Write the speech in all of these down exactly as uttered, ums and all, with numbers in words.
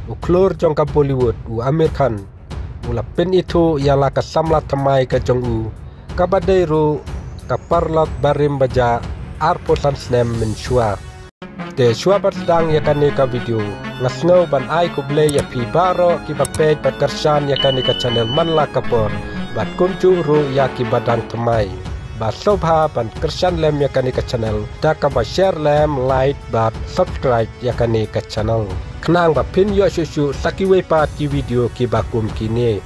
U khlur jong ka Bollywood u Aamir Khan u la pynithuh ïa la ka samla thymmai ka jong u, kaba dei ruh ka paralok barim bajah arphew san snem mynshuwa. Te shuwa ban sdang ïa kane ka video, nga sngew ban ai khublei ïa phi baroh kiba peit bad kyrshan ïa kane ka channel man la ka por. Bad kumjuh ruh ïa kiba dang thymmai, ba sngewbha ban kyrshan lem ïa kane ka channel da kaba share lem, like bad subscribe ïa kane ka channel, khnang ba phin ïoh shuh shuh sa kiwei pat ki video kiba kum kine.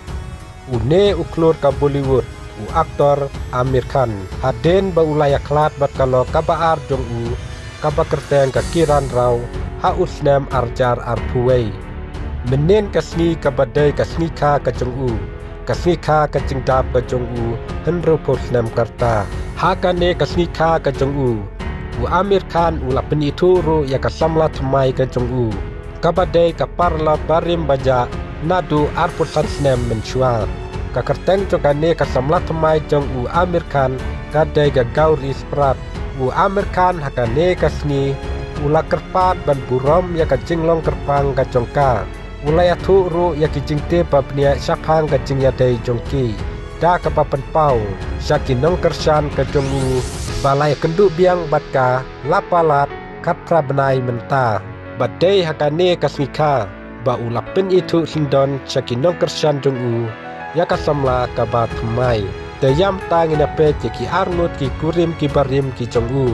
Une u khlur ka Bollywood u actor Aamir Khan, hadien ba u la ïakhlad bad ka lok kaba ar jong u, kaba kyrteng ka Kiran Rao, ha u snem arhajar arphew wei. Mynnin ka sngi kaba dei ka sngi kha ka jong u, ka sngi kha ka jingdap ka jong u hynriewphew snem ka rta. Ha kane ka sngi kha ka jong u, u Aamir Khan u la pynithuh ruh ïa ka samla thymmai ka jong u, kaba dei ka paralok barim bajah naduh arphew san snem mynshuwa. Ka kyrteng jong kane ka samla thymmai jong u Aamir Khan ka dei ka Gauri Sprat. U Aamir Khan ha kane ka sngi u la kyrpad ban burom ïa ka jinglong kyrpang ka jong ka. U la ïathuh ruh ïa ki jingtip ba bniah shaphang ka jingïadei jong ki, da kaba pynpaw sha ki nongkyrshan ka jong u ba la ïakynduh biang bad ka la palat khatphra bnai mynta. Bad dei ha kane ka sngi kha ba u la pynithuh syndon sha ki nongkyrshan jong u ïa ka samla kaba thymmai. Te ïa mynta ngin ïa peit ïa ki arngut ki kurim ki barim ki jong u.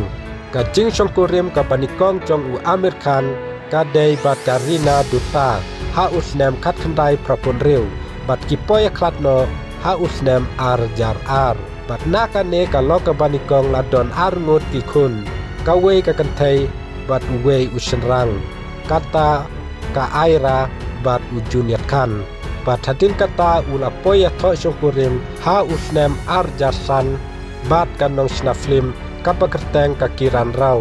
Ka jingshongkurim kaba nyngkong jong u Aamir Khan ka dei bad ka Reena Dutta ha u snem khatkhyndai phraphew hynriew, bad ki poi ïakhlad noh ha u snem arhajar ar. Bad na kane ka lok kaba nyngkong la don arngut ki khun, kawei ka kynthei bad uwei u shynrang, kata ka Aira bad u Junaid Khan. Bad hadien kata u la poi ïathoh shongkurim ha u snem arhajar san bad ka nongshna film kaba kyrteng ka Kiran Rao.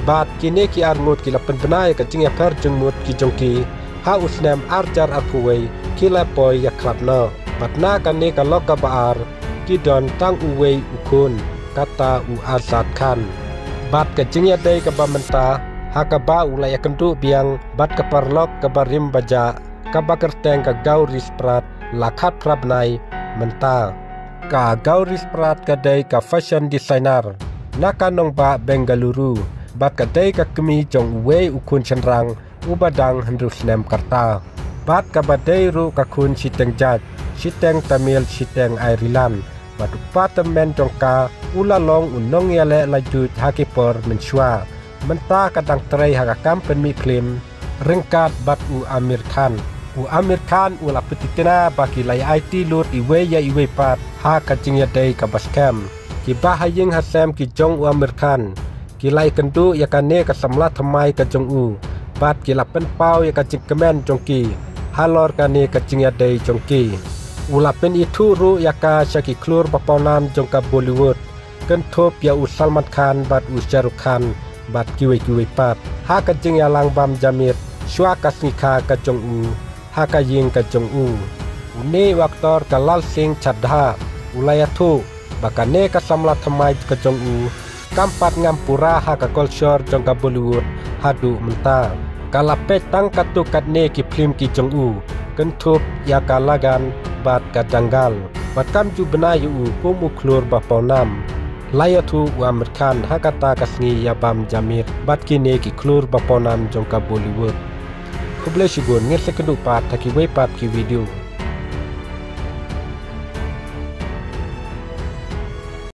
Bad kine ki arngut ki la pynbna ïa ka jingïapher jingmut ki jong ki ha u snem arhajar arphew wei, ki la poi ïakhlad noh. Bad na kane ka lok kaba ar ki don tang uwei u khun, kata u Azad Khan. Bad ka jingïadei kaba mynta ha kaba u la ïakynduh biang bad ka paralok kaba rim bajah kaba kyrteng ka Gauri Sprat la khatphra bnai mynta. Ka Gauri Sprat ka dei ka fashion designer na ka nongbah Bengaluru, bad ka dei ka kmie jong uwei u khun shynrang uba dang hynriew snem ka rta, bad kaba dei ruh ka khun shiteng jait, shiteng Tamil, shiteng Ireland. Bad u kpa tymmen jong ka u la long u nongïaleh laitluid ha ki por mynshuwa. Mynta ka dang trei ha ka kam pynmih phlim ryngkat bad u Aamir Khan. U Aamir Khan u la pyntikna ba ki la ïa aiti lut iwei ïa iwei pat ha ka jingïadei kaba skhem. Kiba ha ïing ha sem ki jong u Aamir Khan ki la ïakynduh ïa kane ka samla thymmai ka jong u, bad ki la pynpaw ïa ka jingkmen jong ki halor kane ka jingïadei jong ki. U la pynithuh ruh ïa ka sha ki khlur ba pawnam jong ka Bollywood, kynthup ïa u Salman Khan bad u Shah Rukh Khan bad kiwei kiwei pat, ha ka jingïalang bam jamit shuwa ka sngi kha ka jong u ha ka ïing ka jong u. Une u actor ka Laal Singh Chaddha u la ïathuh ba kane ka samla thymmai ka jong u kam pat ngam pura ha ka kolshor jong ka Bollywood haduh mynta. Ka la peit tang katto katne ki phlim ki jong u, kynthup ïa ka Lagaan bad ka Dangal, bad kam ju bna ïa u kum u khlur ba pawnam. La ïathuh u Aamir Khan ha kata ka sngi ïa bam jamit bad kine ki khlur ba pawnam jong ka Bollywood. Khublei shibun, ngin sa ïakynduh pat ha kiwei pat ki video.